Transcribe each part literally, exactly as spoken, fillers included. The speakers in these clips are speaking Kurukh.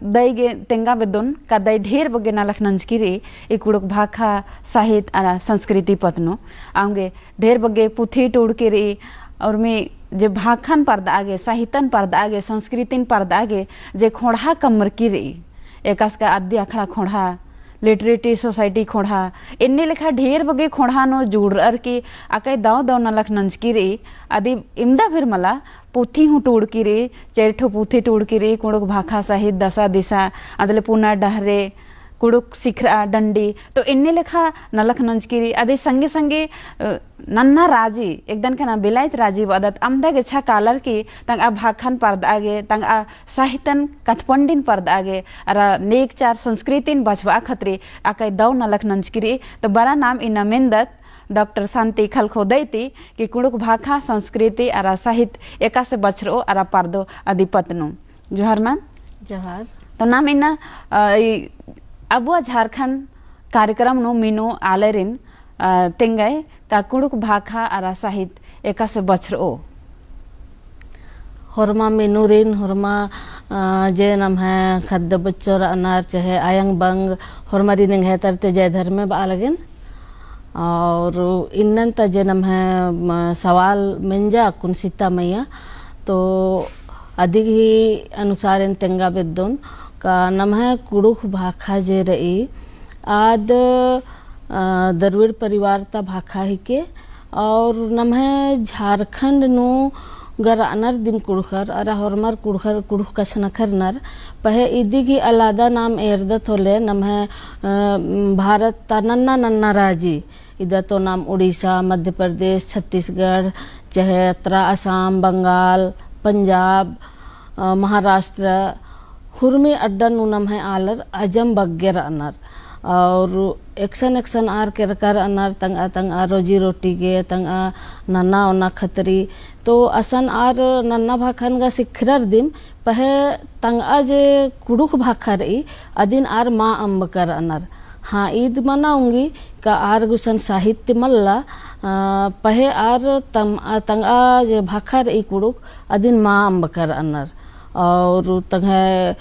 दई गे तेंगा बेद्दोन का दई ढेर बग्गे नलख नंजकी रई, ई कुँड़ुख़ भाखा, साहित अरा संस्कृति पत्त नू। औंगे ढेर बग्गे पुथी टूड़की रई, उर्मी जे भाखन परदआ गे, साहितन परदआ गे, संस्कृतिन परदआ गे, जे ख़ोंड़हा कमरकी रई, एकासे का अद्दी अखड़ा ख़ोंड़हा, literary society ख़ोंड़हा, एन्ने लेखा ढेर बग्गे ख़ोंड़हा नू जुड़रअर की अकय दव दव नलख नंजकी रई, अदी इमदा फिर मला पुथी हूँ टूड़की रई, चेर ठो पुथी टूड़की रई, कुँड़ुख़ भाखा साहित दसा दिसा, अदले पुना डहरे, कुँड़ुख़ सिखरआ डंडी, तो एन्ने लेखा नलख नंजकी रई, अदी संगे संगे, अ, नन्ना राजी, एकदन का ना बिलाइत राजी बअदत, अमदा गेच्छा कालर की, तंगआ भाखन परदआ गे, तंगआ साहितन कथपंडिन परदआ गे, अरा नेगचार संस्कृतिन बछाबआ खतरी, अकय दव नलख नंजकी रई, तो बरा नाम इन्ना मेन्दत, डॉक्टर शांति खलखो दई ती, कि कुँड़ुख़ भाखा, संस्कृति अरा साहित एकासे बछरओ अरा परदो अदी पत्त नू। जोहार मैम। जोहार। तो नाम इन्ना, अ, ई अबुआ झारखंड कार्यक्रम नू मिनो आलरिन, अ, तेंगय का कुँड़ुख़ भाखा अरा साहित एकासे बछरओ। होरमा मिनुरिन, होरमा, अ, जे नम्है ख़द्द बच्चो रअनर, चहे अयंग बंग, होरमारिन एंग्है तरती जय धर्मे बआ लगिन। और इन्नन ता जे नम्है, म, सवाल मेंजा कुन सीता मैया, तो अदिगही अनुसार एन तेंगा बेद्दोन का नम्है कुँड़ुख़ भाखा जे रई, आद, अ, द्रविड़ परिवार ता भाखा हिके, और नम्है झारखंड नू गा रअनर दिम कुँड़ुख़र, अरा होरमर कुँड़ुख़र, कुँड़ुख़ कछनखरनर, पहें इदिगही अलादा नाम एरदत होले नम्है, अ, भारत ता नन्ना नन्ना राजी, इदा तो नाम उड़ीसा, मध्य प्रदेश, छत्तीसगढ़, चहे अत्रा असम, बंगाल, पंजाब, अ, महाराष्ट्र, हुरमी अड्डन नू नम्है आलर अजम बग्गे रअनर। और एकसन एकसन आर केरका रअनर तंगआ तंगआ रोजी रोटी गे, तंगआ नन्ना ओन्ना खतरी। तो असन आर नन्ना भाखन गा सिखरर दिम, पहें तंगआ जे कुँड़ुख़ भाखा रई, अदिन आर मा अम्बका रअनर। हाँ, ईद मना ओंगी का आर गुसन साहित्य मल्ला, अ, पहें आर तम-, अ, तंगआ जे भाखा रई कुँड़ुख़, अदिन मा अम्बका रअनर। और तंग्है, अ,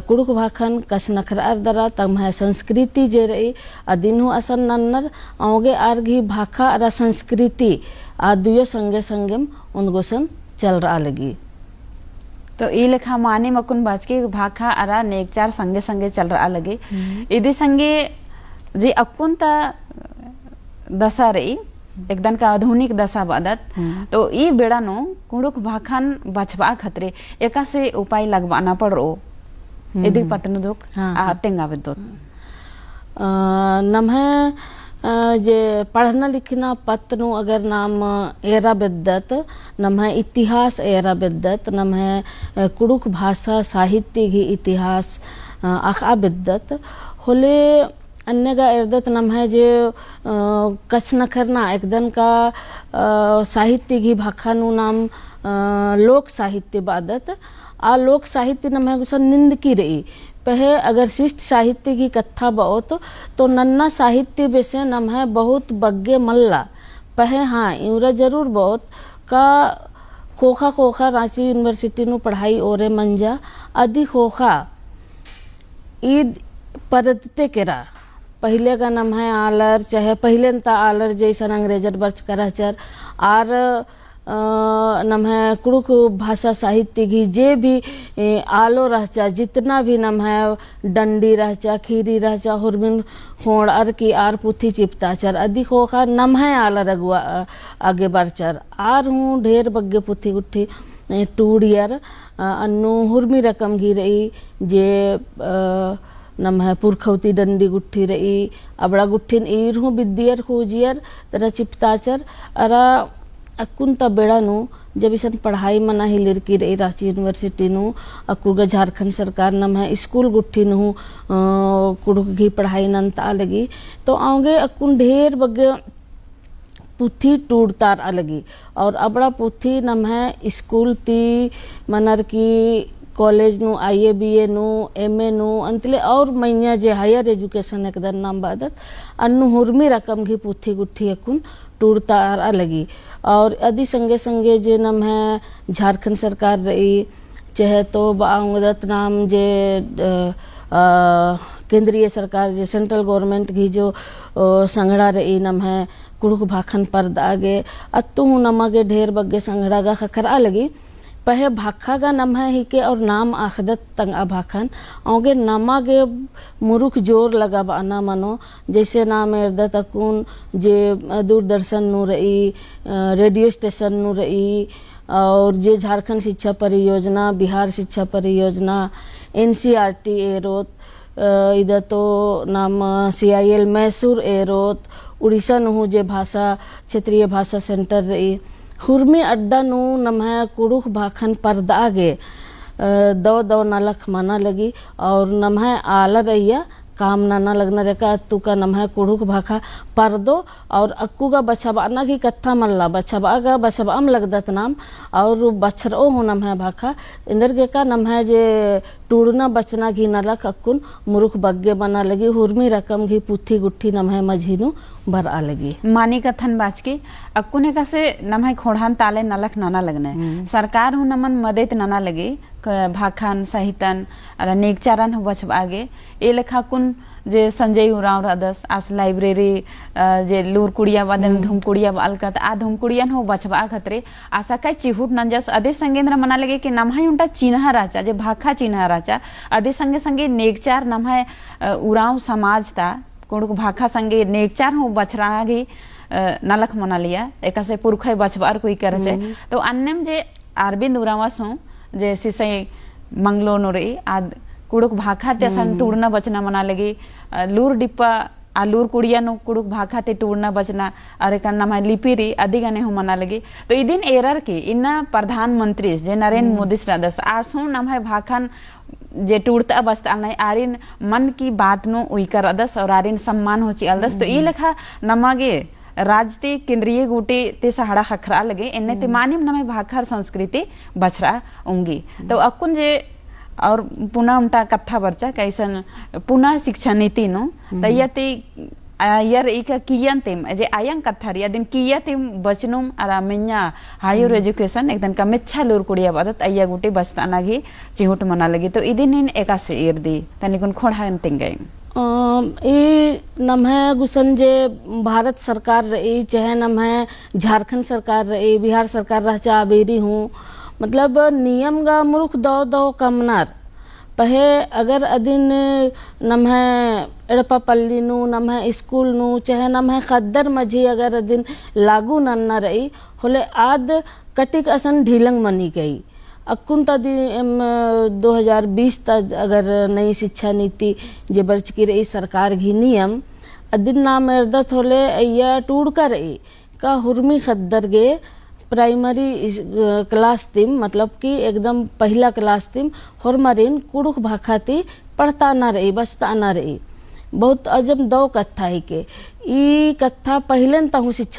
कुँड़ुख़ भाखन कछनखरअर दरा, तम्है संस्कृति जे रई, अदिन हूँ असन नन्नर, औंगे आर गही भाखा अरा संस्कृति, आ दुयो संगे संगेम ओन्द गुसन चलरआ लगी। तो ई लेखा मानिम अक्कुन बाचकी भाखा अरा नेगचार संगे संगे चलरआ लगी। हम्म। इदी संगे जे अक्कुन ता दसा रई, एकदन का आधुनिक दसा बअदत, हम्म। तो ई बेड़ा नू कुँड़ुख़ भाखन बछाबआ खतरी एकासे उपाय लगबअना पड़रओ। हम्म, इदी हम्म। पत्त नू दुख, हाँ, आ, हाँ। तेंगा बेद्दोत। अ, नम्है, अ, जे पढ़ना लिखना पत्त नू अगर नाम एरा बेद्दत, नम्है इतिहास एरा बेद्दत, नम्है, अ, कुँड़ुख़ भाषा साहित्य गही इतिहास, अ, अख़आ बेद्दत, होले अन्ने गा एरदत नम्है जे, अ, कछनखरना एकदन का, अ, साहित्य गही भाखा नू नाम, अ, लोक साहित्य बअदत, आ लोक साहित्य नम्है गुसन निंदकी रई। पहें अगर शिष्ट साहित्य गही कत्था बओत, तो नन्ना साहित्य बेसे नम्है बहुत बग्गे मल्ला। पहें हाँ, इउरा जरूर बओत का ख़ोख़ा ख़ोख़ा राँची university नू पढ़ाई ओरे मंजा, अदी ख़ोख़ा ईद परदते केरा। पहिले गा नम्है आलर, चहे पहिलेन ता आलर जैसन अंग्रेजर बरचका रहचर, आर अ, नम्है कुँड़ुख़ भाषा साहित्य गही जे भी, ए, आलो रहचा, जितना भी नम्है डंडी रहचा, खीरी रहचा, हुरमिन ख़ोंड़अर की आर पुथी चिपताचर। अदी ख़ोख़ा नम्है आलर अगुवा, अ, आगे बरचर। आर हूँ ढेर बग्गे पुथी गुट्ठी, ए, टूड़ियर, अ, अन्नु हुरमी रकम गही रई, जे, अ, नम्है पुरखौती डंडी गुट्ठी रई, अबड़ा गुट्ठिन ईर हूँ बिद्दियर, खूजियर, तरा चिपताचर, अरा अक्कुन ता बेड़ा नू, जब इसन पढ़ाई मना हिलिरकी रई राँची university नू, अक्कुर गा झारखंड सरकार नम्है स्कूल गुट्ठी नू हूँ, अ, कुँड़ुख़ गही पढ़ाई नन्तआ लगी, तो औंगे अक्कुन ढेर बग्गे पुथी टूड़तारआ लगी। और अबड़ा पुथी नम्है स्कूल ती मनर की college नू, I A B A नू, M A नू, अंतले और मइय्याँ जे higher education एकदन नाम बअदत, अन्नु हुरमी रकम गही पुथी गुट्ठी अक्कुन टूड़तारआ लगी। और अदी संगे संगे जे नम्है झारखंड सरकार रई, चहे तो बआ ओंगदत नाम जे, अ, अ, केंद्रीय सरकार जे central government गही जो, अ, संगड़ा रई नम्है कुँड़ुख़ भाखन परदआ गे, अत्तु हूँ नमा गे ढेर बग्गे संगड़ा गा ख़क्खरआ लगी। पहें भाखा गा नम्है हिके और नाम अख़दत तंगआ भाखन, औंगे नमा गे मुरुख जोर लगाबअना मनो, जैसे नाम एरदत अक्कुन जे, अ, दूरदर्शन नू रई, अ, radio station नू रई, और जे झारखंड शिक्षा परियोजना, बिहार शिक्षा परियोजना, NCERT एरोत, अ, इदा तो नाम CIL मैसूर एरोत, उड़ीसा नू हूँ जे भाषा, क्षेत्रीय भाषा center रई, हुरमी अड्डा नू नम्है कुँड़ुख़ भाखन परदआ गे, अ, दव दव नलख मना लगी और नम्है आलर अइय्या काम नना लगनर एका अत्तु का नम्है कुँड़ुख़ भाखा परदो और अक्कु गा बछाबअना गही कत्था मल्ला, बछाबआ गा बछाबअम लगदत नाम और बछरओ हूँ नम्है भाखा, एन्देरगे का नम्है जे टूड़ना बचना गही नलख अक्कुन मुरुख बग्गे मना लगी, हुरमी रकम गही पुथी गुट्ठी नम्है मझी नू बरआ लगी। मानी कत्थन बाचकी, अक्कुन एकासे नम्है ख़ोंड़हान ताले नलख नना लगनय। हम्म। सरकार हूँ नमन मदत नना लगी, क-, भाखन, साहितन, अरा नेगचारन हूँ बछाबआ गे। ए लेखा अक्कुन जे संजय उराँव रअदस, आस library, अ, जे लूर कुड़िया बअदन, हम्म। धुमकुड़िया बआलकत, आ धुमकुड़ियन हूँ बछाबआ खतरी आस अकय चिहुट नंजस, अदी संगे एन्दरा मना लगी कि नम्है ओन्टा चिन्हा रहचा, जे भाखा चिन्हा रहचा, अदी संगे संगे नेगचार नम्है, अ, उराँव समाज ता, कुँड़ुख़ भाखा संगे नेगचार हूँ बछरआ गही, अ, नलख मना लिया, एकासे पुरखय बछाबअर कोई करचे। हम्म। तो अन्नेम जे अरविंद उराँवस हूँ, जे सिसई मंगलो नू रई, आद कुँड़ुख़ भाखा ती असन हम्म। टूड़ना बचना मना लगी, अ, लूर डिप्पा, आ लूर कुड़िया नू कुँड़ुख़ भाखा ती टूड़ना बचना, अरा एका नम्है लिपि रई, अदी गने हूँ मना लगी। तो इदिन एरर की, इन्ना प्रधानमंत्री जे नरेंद्र हम्म। मोदी रअदस, आस हूँ नम्है भाखन जे टूड़तआ बचतआ नय, आरिन मन की बात नू उइकर रअदस और आरिन सम्मान हूँ चिअलदस। तो ई हम्म। लेखा नमा गे राज ती केंद्रीय गूटी ती सहाड़ा ख़क्खरआ लगी, एन्ने ती हम्म। मानिम नम्है भाखा और संस्कृति बछरआ ओंगी। तो हम्म। अक्कुन जे और पुना ओन्टा कत्था बरचा, कैसन पुना शिक्षा नीति नू, हम्म। तैया ती, आ, यर इका कियन तिम, जे अयंग कत्था रई, अदिन किया तिम बचनुम अरा मेन्या higher हम्म। education एकदन का मेच्छा लूर कुड़िया बअदत, अइय्या गूटी बचतअना गही चिहुट मना लगी। तो इदिन नीन एकासे एरदी, तनिकुन ख़ोंड़हान तिंगई। अ, ई नम्है गुसन जे भारत सरकार रई, चहे नम्है झारखंड सरकार रई, बिहार सरकार रहचा आ बेरी हूँ, मतलब नियम गा मुरुख दव दव कमनर। पहें अगर अदिन नम्है एड़पा पल्ली नू, नम्है school नू, चहे नम्है ख़द्दर मझी अगर अदिन लागू नन्ना रई, होले आद कटिक असन ढीलंग मनी गई। अक्कुन ता दी, एम, दो हजार बीस ता अगर नई शिक्षा नीति जे बरचकी रई सरकार गही नियम, अदिन नाम एरदत होले अइय्या टूड़का रई, का हुरमी ख़द्दर गे primary इस, अ, class तिम, मतलब कि एकदम पहिला class तिम, होरमारिन कुँड़ुख़ भाखा ती पढ़तअना रई, बचतअना रई। बहुत अजम दव कत्था हिके। ई कत्था पहिलेन ता हूँ